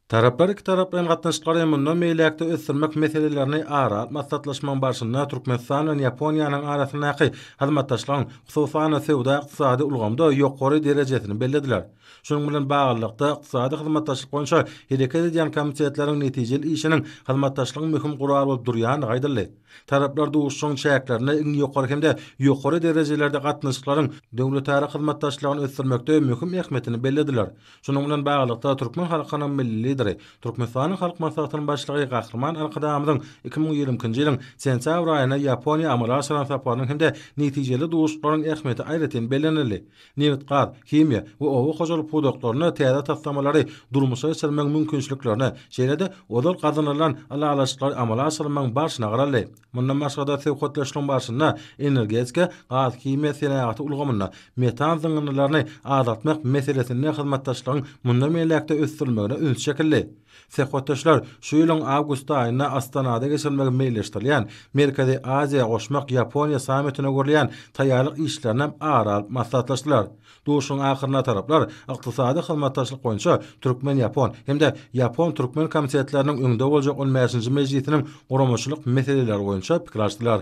Taraplar ikitaraplaýyn gatnaşyklary mundan beýläk-de ösdürmek meselelerini ara alyp maslahatlaşmagyň barşynda Türkmenistan bilen Ýaponiýanyň arasyndaky hyzmatdaşlygyň, hususan-da, söwda-ykdysady ulgamda ýokary derejesini bellediler. Şunuň bilen baglylykda, ykdysady hyzmatdaşlyk boýunça hereket edýän komitetleriň netijeli işiniň hyzmatdaşlygyň möhüm guraly bolup durýandygy aýdyldy. Taraplar duşuşygyň çäklerinde iň ýokary hem-de ýokary derejelerde gatnaşyklaryň döwletara hyzmatdaşlygyny ösdürmekde möhüm ähmiýetini bellediler. Şunuň bilen baglylykda, türkmen halkynyň Milli Lideri, Türkmenistanyň Halk Maslahatynyň Başlygy Gahryman Arkadagymyzyň 2022-nji ýylyň sentýabr aýynda Ýaponiýa amala aşyran saparynyň hem-de netijeli duşuşyklaryň ähmiýeti aýratyn bellenildi. Nebitgaz, himiýa we oba hojalyk pudaklarynda täze taslamalary durmuşa geçirmegiň mümkinçiliklerine, şeýle-de ozal gazanylan ylalaşyklary amala aşyrmagyň barşyna garaldy. Mundan başga-da, söhbetdeşligiň barşynda energetika, gaz-himiýa senagaty ulgamynda metan zyňyndylaryny azaltmak meselesinde hyzmatdaşlygyň mundan beýläk-de ösdürilmegine üns çekildi. Söhbetdeşler şu ýylyň awgust aýynda Astanada geçirilmegi meýilleşdirilýän Merkezi Aziýa goşmak Ýaponiýa sammitine görülýän taýýarlyk işlerini ara alyp maslahatlaşdylar. Duşuşygyň ahyrynda taraplar ykdysady hyzmatdaşlyk boýunça türkmen-ýapon hem-de ýapon-türkmen komitetleriniň öňde boljak on bäşinji mejlisiniň guramaçylyk meseleleri boýunça pikir alyşdylar.